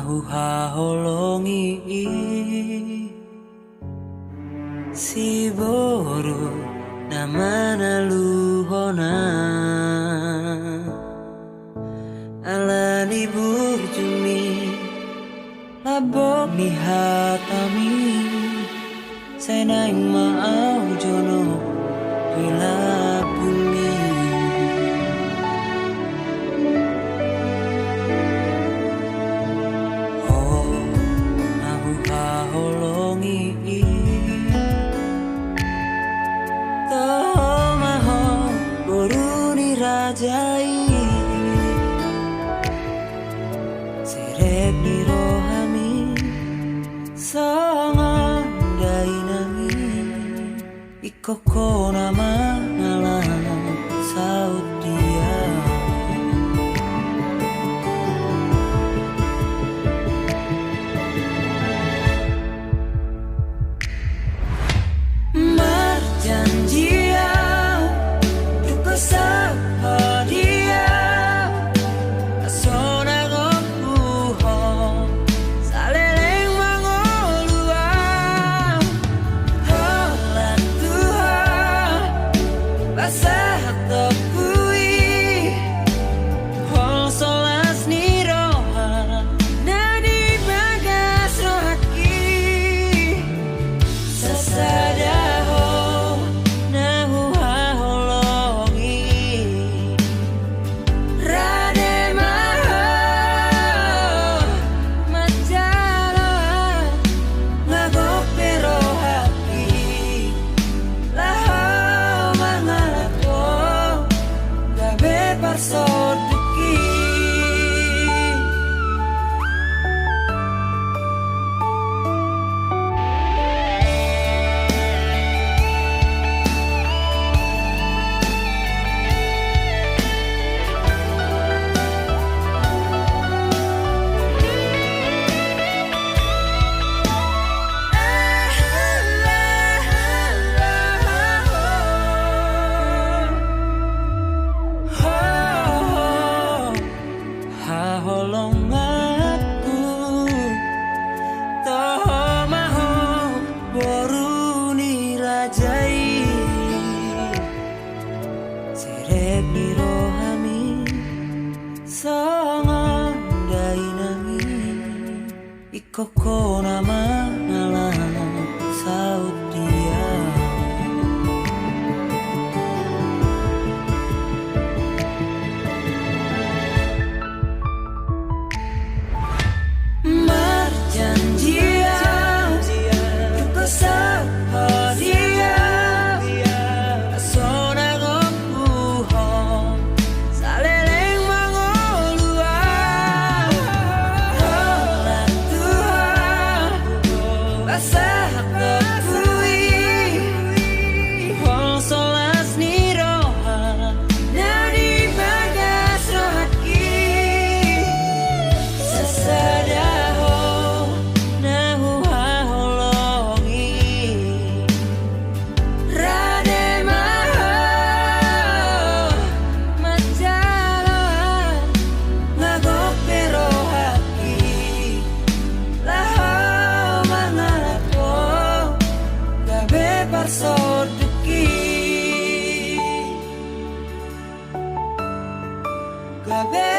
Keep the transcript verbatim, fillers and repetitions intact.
Huhaholongi i siboru na manaluhon ahu ala ni burjumi, lambok ni hatami. Sai naeng ma ahu jonok tu lambungmi. Ho na huhaholongi i, toho ma ho boru ni raja i. Serep ni rohami songon dainangmi. Ingkon ho na mangalap, saut dia. Marjanji ahu, tung sahat dia. Sonang ompu ho, saleleng mangolu ahu. Holan Tuhan, pasahat ompu i. Holso las ni roha, na di bagas rohangki. Sasada ho na huhaholongi. Rade ma ho manjalo, nga gok pe rohangki. Laho mangalap ho, gabe parsondukki. Haholonganku, toho ma ho boru ni raja i. Serep ni rohami songon dainangmi. Ingkon ho na mangalap, saut dia. Marjanji ahu, tung sahat dia. Sonang ompu ho, saleleng mangolu ahu. Holan Tuhan, pasahat ompu i. Holso las ni roha, na di bagas rohangki. Sasada ho na huhaholongi. Rade ma ho manjalo, nga gok pe rohangki. Laho mangalap ho, gabe parsondukki. Gabe